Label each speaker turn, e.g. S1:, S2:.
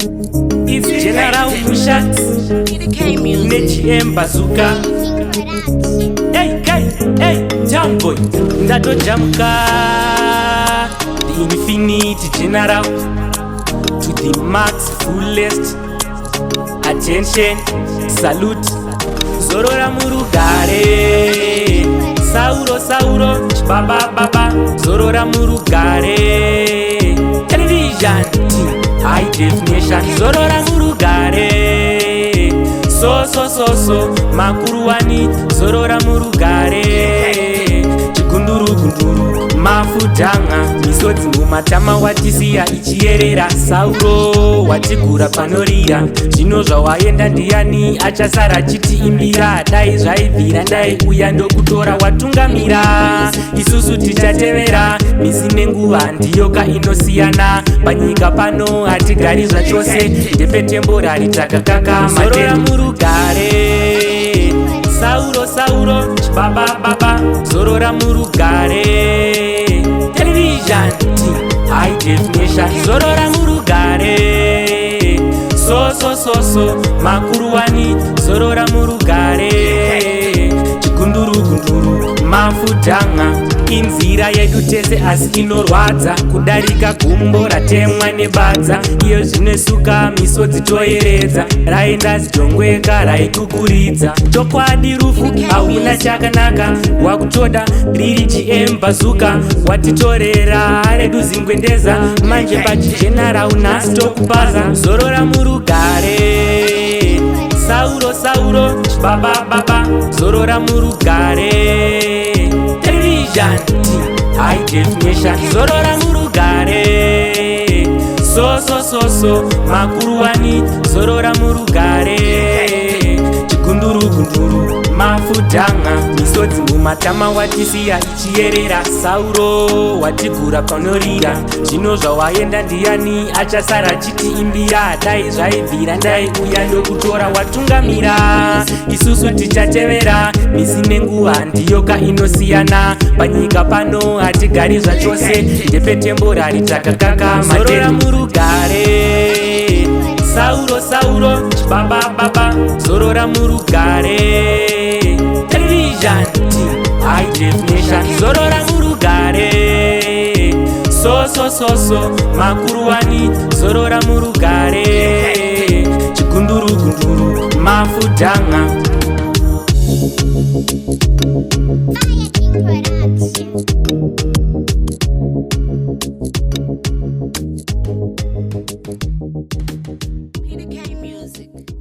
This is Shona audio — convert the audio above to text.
S1: It's General Mushat neGM Bazooka. Hey, hey, hey, Townboy, ndatojamuka. The Infinity General to the max fullest. Attention, salute, zorora murugare. Sauro, Sauro, baba, baba, zorora murugare. Television, high definition, zorora murugare. So, so, so, so, makuruwani, zorora murugare. Chigunduru, gunduru, mafudhanga, misodzi mumatama watisiya ichiyerera. Sauro watigura panorira, zvino zvawaenda ndiani achasara achitiimbira? Dai zvaibvira ndaiuya ndokutora watungamira, isusu tichatevera. Misi nenguva ndiyoka inosiyana, panyika pano hatigari zvachose, ndepetemporary takakaka. Zorora murugare, Sauro, Sauro, baba, baba, zorora murugare. Television, high definition, zorora murugare. So, so, so, so, makuruwani, zorora murugare. Chigunduru, gunduru, mafudhanga, inzira yedu tese asi inorwadza kudarika gumbo ratemwa nebadza. Iyo zvinosuka misodzi toyeredza, raenda zijongweka raikukuridza. Chokwadi rufu hauna chakanaka, wakutoda riri GM Bazooka. Watitorera redu zingwendeza, manje pachigeneral nhasi tokupaza. Zorora murugare, Sauro, Sauro, baba, baba, zorora murugare. Television, high definition, zorora murugare. So, so, so, so, makuruwani, zorora murugare. Chigunduru, gunduru, mafudhanga, misodzi mumatama watisiya ichiyerera. Sauro watigura panorira, zvino zvawaenda ndiani achasara achitiimbira? Dai zvaibvira ndaiuya ndokutora watungamira, isusu tichatevera. Misi nenguva ndiyoka inosiyana, panyika pano hatigari zvachose, ndepetemporary takakaka. Zorora murugare, Sauro, Sauro, baba, baba, zorora murugare. Television, high definition, zorora murugare. So, so, so, so, makuruwani, zorora murugare. Chigunduru, gunduru, mafudhanga.
S2: Fire King Production.
S3: Peter K Music.